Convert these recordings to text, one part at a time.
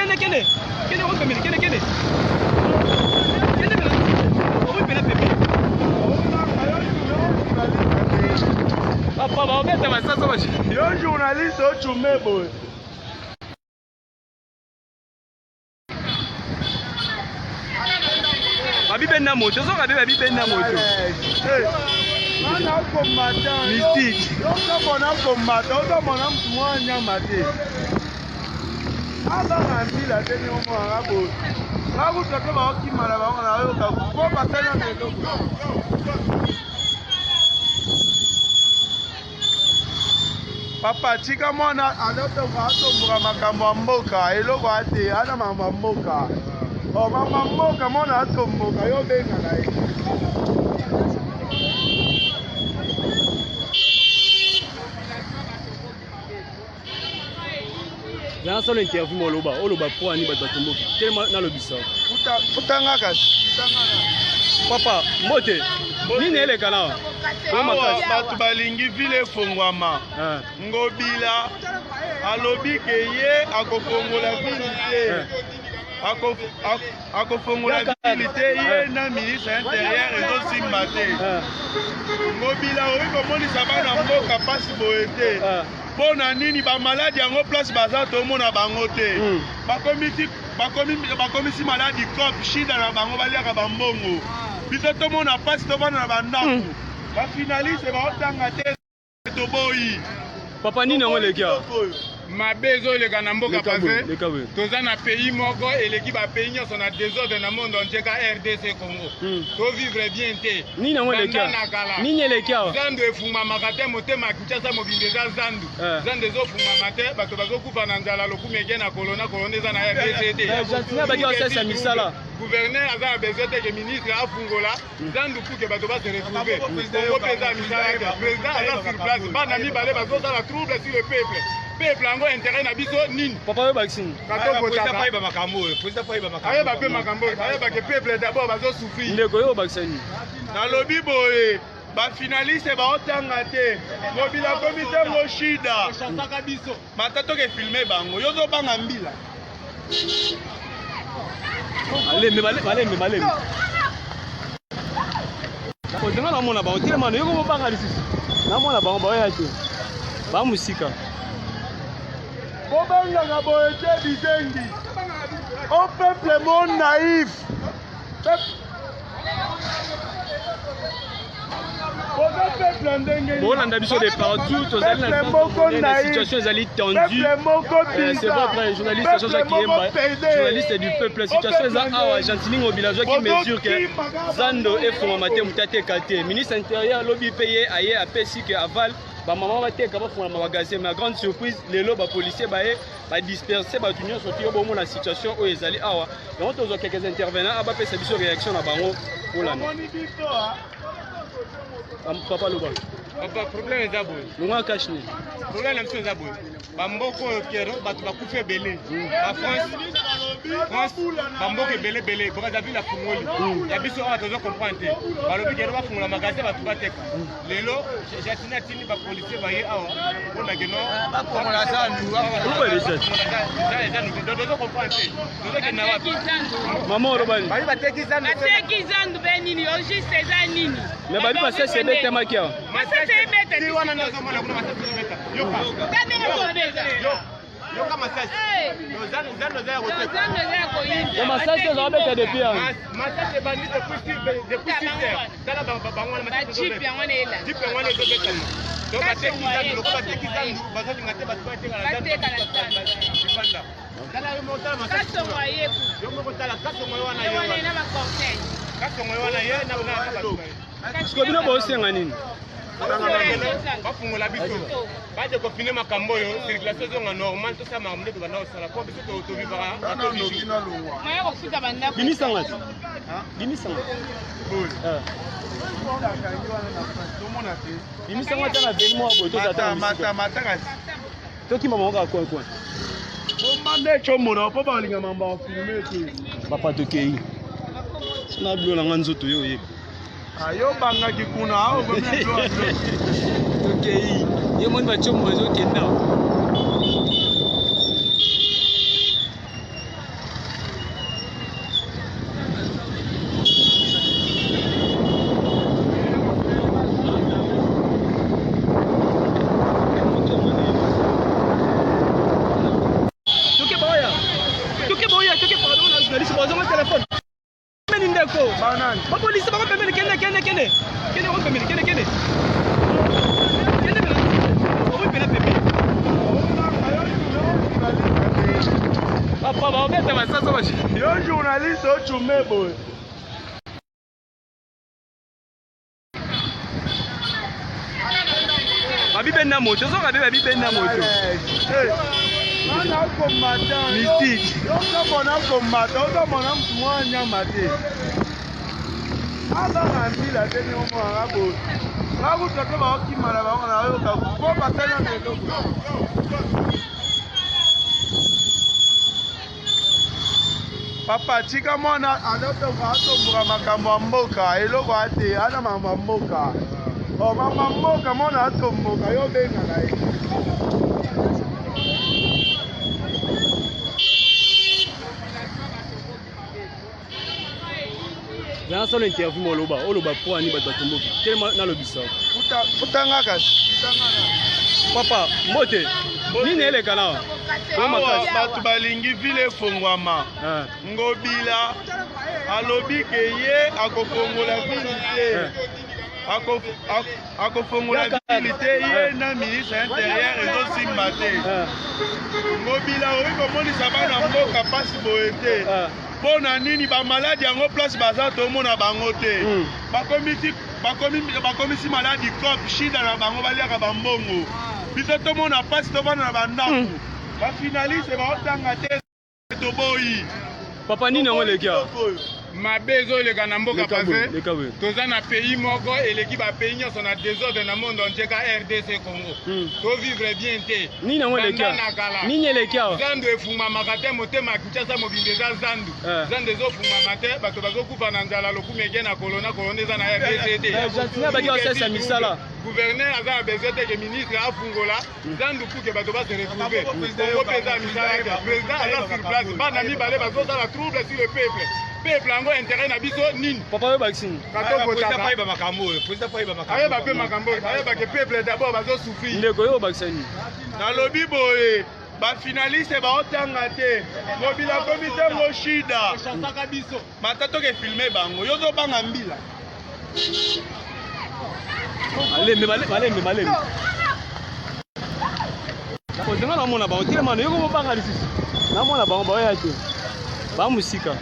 Kende kende. Kende oyo pembeni, kende kende. Kende pena. Oyo pena pembeni. Papa baobeta masasa ba. Yo journaliste ochume boye. Babibenda moto, ozoka be babibenda moto. Ana combattant. Mystique. Ozomona combattant, ozomona mutu mwa nyama te. Abanga mbila te ndenge omonaka boye. Bakuta te baokima na bango nayoka po basali na eloko. Papa tika mwana atomboka makambo ya mboka eloko ate ana makambo ya mboka o makambo ya mboka mwana atomboka yo benga na ye. Zana solo interview moloba oloba po ani bato batomboki telema nalobisa futanga kasi papa mbote nini eleka na awa bato balingi ville efongwama ah. Ngobila alobi ke ye akofongola ville te ah. Akofongola ville te ye na ministre ya interieur ezosimba te ah. Ngobila okoki komonisa bana mboka mpasi boye te mpo na nini bamaladi yango place baza tomona bango te hmm. Bakomisi maladi cop shida na bango baliaka bambongo biso tomona mpasi tovanda na bandako hmm. Bafinaliste baotanga te toboyi. Papa nini yango eleki awa? Mabe ezoleka na mboka Leka boye, parce leka boye. Toza na pays moko eleki bapays nyonso na désordre na monde entier ka RDC Congo. Tovivre bien te. Nini yango eleki Banda awa? na kala. Nini eleki awa? Zandu efungwamaka te, motema ya Kinshasa mobimba eza zandu. Zandu ezofungwama te, bato bazokufa na nzala, lokumu eke na kolona, kolona eza na RDC te. Gentiny abaki asalisa misala. Gouverneur aza na besoin te ke ministre afungola zandu pour ke bato ba se retrouver. Congo mpe eza misala te, président aza sur place, bana mibale bazosala trouble sur le peuple. Peuple yango intérêt na biso nini? Papa oyo bakisi. Katobotaka ayeba makambo oyo, président po ayeba makambo. Ayeba mpe makambo oyo, ayeba ke peuple d'abord bazosouffrir. Ndeko oyo bakisa nini? Nalobi boye bafinaliste baotanga te, Ngobila akomi ntango shida Ochansaka biso. Mata toke filme bango, yo ozobanga mbila. Malembe malembe malembe. Ozenga namona bango telema yo kobanga lisusu. Namona bango baoya te. Ba musika. Bobangaka boye te bizengi. O peuple mon naïf. Boza peuple ya ndenge nini? Bolanda biso de partout, tozali na Peuple moko na naïf. situation ezali tendue. Peuple moko C'est bizarre. votre journaliste Peuple Jean-Jacques moko Yemba, pédé. journaliste du peuple. O Situation peuple eza awa, ndenge. Gentiny Ngobila azwaki mesure ke zando efungwama te, moto ateka te. Ministre intérieur alobi mpe ye aye apesi ke aval bamama bateka bafungola magasin. Mais grande surprise, lelo bapolicier baye badisperse bato nyonso te. Yo bomona situation oyo ezali awa, yango tozwa quelques intervenants abapesa biso réaction na bango. Kolanda Omoni biso, ah. papa loba. Papa, problème eza boye. Longa cash nini? Problème na biso eza boye, bamboka oyo kero bato bakufi ebele, bafrance, France, bamboka ebele ebele, Brazzaville afungoli, ya biso awa tozo comprendre te. Balobi kero bafungola magasin bato bateka. Lelo Gentiny atindi bapolicier baye awa mpona keno Bafongola zandu. Oloba déjà. Tozo comprendre te tozokenda wapi. Mama oloba nini? Babi bateki zandu. Bateki zandu be nini? Au juste eza nini? Mais babi masese ebetamaki awa. Masese ebeta. Ti wana nde ozomona kuna masese ezobeta, yoka. Ta ndenge ezobeta. Yoka masasi. Eh. Zando eza ya koteka. Zando eza ya koyinda. Ya masasi ezala beta depuis awa. Masasi ebandi depuis 6 heures. Tala bango wana masasi Bajeep ezobeta. yango wana elanda. Jeep yango wana ezobetama. Donc bateki zandu, lokola bateki zandu bazolinga te bato bateka na zandu. Bateka na zandu. Libanda. Tala yo moko, tala masasi. Kasongo ayeku. Yo moko tala kasongo ye wana Ye ye wana wana. na bacortège. Kasongo ye wana ye na na bato na ye. Siko bino bosenga nini? Bafungola biso badeconfiner makambo oyo, circulation ezonga normal, tosala makambo nde tobanda kosala po biso tovivaka na Noki nalongwa. Maya kofuta bandako. Bimisanga te. Bimisanga. Boye. Eh. Tomona te. Bimisanga ata na veni moko boye tozala Mata ta mata mosika. mata kasi. Tokima bango kaka coin coin. Bomba nde comona mpo balinga mambo ya filme te. Papa tokei. Na bilo na nga nzoto yo oyebi. Ayo bangaki kuna awa okomi na bilo ya nzoto. Tokei. Ye moni bacombo ezokenda. toke pardon na journaliste bozonga telefone pembeni ndeko Banani. Bapolisi bango pembeni kende kende kende kende bango pembeni kende kende kende pena omi pena pembeni papa baobeta masasa ba Yo journaliste ochume boye. Babibenda moto ozoka be babibenda moto. Wana combattant. Mystique. Yo komona combattant, okomona mutu mwa nyama te. Abanga mbila te ni omona boye. Bakuta te bakokima na bango na yoka po basala na eloko. Papa tika mwana atomboka makambo ya mboka eloko ate ana makambo ya mboka oh, makambo ya mboka mwana atomboka yo obengaka ye. Nana solo interview moloba oloba po ani bato batomboki telema nalobisa. Futanga kasi. Papa mbote nini eleka nawa? Awa bato balingi ville efongwama. Ngobila alobi ke ye akofongola ville te. Akofongola ville te ye na ministre intérieur ezosimba te. Ngobila okoki komonisa bana mboka mpasi boye te. Mpo na nini bamaladi yango place baza tomona bango te. Bakomisi maladi cop shida na bango baliaka bambongo. Biso tomona mpasi tovanda na bandako. Bafinaliste baotanga te toboyi. Papa nini yango eleki awa? Mabe ezoleka na mboka Leka boye, parce leka boye. toza na pays moko eleki ba pays nyonso na désordre na monde entier ka RDC Congo. To vivre bien te. Nini yango eleki Banda awa? na kala. Nini eleki awa? Zandu efungwamaka te, motema ya Kinshasa mobimba eza zandu. Zandu ezofungwama te, bato bazokufa na nzala lokumu eke na corona, corona eza na RDC te. Gentiny abaki asalisa misala. Gouverneur aza na besoin te ke ministre afungola zandu pour ke bato ba se retrouver. Congo mpe eza misala te. Président aza sur place, bana mibale bazosala trouble sur le peuple. Peuple yango intérêt na biso nini? Papa oyo bakisi. Katobotaka. Ayeba makambo oyo, président faut ayeba makambo. Ayeba mpe makambo oyo, ayeba ke peuple d'abord bazosouffrir. Ndeko oyo bakisa nini? Nalobi boye bafinaliste baotanga te Ngobila komi ntango shida mata toke filme bango yo ozobanga mbila. Malembe malembe malembe. Ozenga namona bango telema na yo kobanga lisusu. Namona bango baoya te. Ba musika.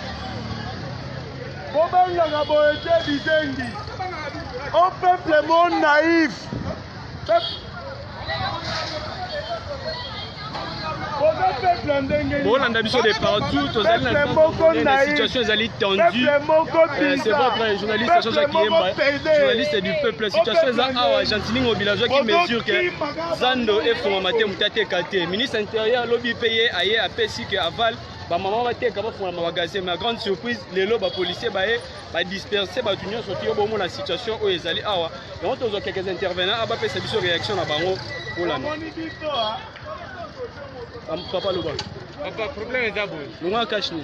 Bobangaka boye te bizengi. O peuple mo naïf. Boza peuple ndenge nini? Bolanda biso de partout, tozali na Peuple moko na naïf. situation ezali tendue. Peuple moko C'est bizarre. votre journaliste Peuple Jean-Jacques moko Yemba, pédé. journaliste du peuple. Situation eza awa, Gentiny Ngobila azwaki mesure ke zando efungwama te moto ateka te. Ministre intérieur alobi mpe ye aye apesi ke aval bamama bateka bafungola magasin. Mais grande surprise lelo bapolisier baye badisperse bato nyonso te. Yo bomona situation oyo ezali awa. Yango tozwa quelques intervenants abapesa biso réaction na bango kolanda. Omoni biso, ah. Papa loba. Papa problème eza boye. Longa cash ni.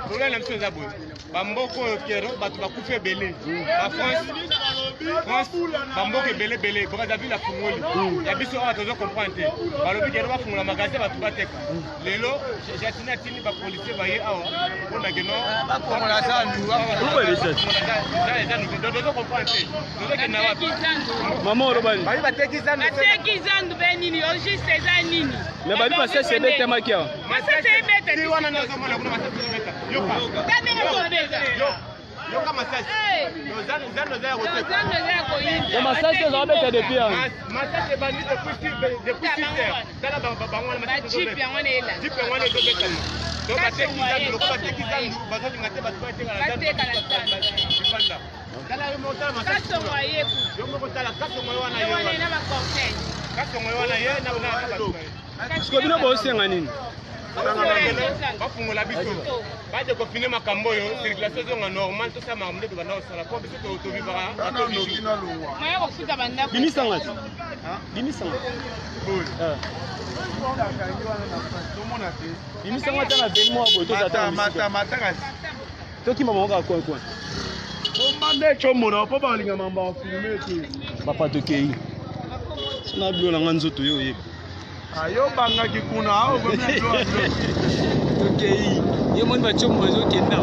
Problème na biso eza boye. Bamboka oyo kero bato bakufi ebele. Ba France, France bamboka ebele ebele. Brazzaville afungoli. Ya biso awa tozo comprendre te. Balobi kero bafungola magasin bato bateka. Lelo Gentiny atindi ba policier baye awa mpona keno Bafongola zandu. Loba déjà. Tozo comprendre te. Tozokenda wapi? Mama oloba nini? Babi bateki zandu. Bateki zandu be nini? Au juste eza nini? Mais babi masasi ebetamaki awa. Masasi ebeta Ti wana nde ozomona kuna masasi ezobeta. Yoka. Ta ndenge tobeta. Yoka masasi. Eh. Zando eza ya Donc, koteka. zandu eza ya koyinda. Mais masasi Bateki ezala beta depuis awa. Masasi ebandi depuis 6 heures. Tala bango wana masasi Ba jeep ezobeta. yango wana elanda. Jeep yango wana ezobetama. Donc bateki zandu, lokola bateki zandu, bazolinga te bato bateka na zandu. Bateka na zandu. Libanda. Tala yo moko tala masasi. Kasongo ayeku. Yo moko tala kasongo ye wana Ye ye wana wana. ena ba cortège. Kasongo ye wana ye na bato ba ye. Sikoyo bino bosenga nini? Bafungola biso badeconfine makambo oyo circulation ezonga normal tosala makambo nde tobanda kosala po biso tovivaka Tana noki na longwa. Moya kofuta bandako. Bimisanga te. Bimisanga. Boye. Eh. Tomona te. Bimisanga ata na veni moko boye tozala ata na Mata misika. mata mata kasi. Tokima bango kaka coin coin. Bomba nde comona mpo balinga mambo ya filme te. Papa tokei. Na bilo na nga nzoto yo oyebi. Ayo bangaki kuna awa okomi na bilo ya nzoto. Tokei. Ye moni bacombo ezokenda.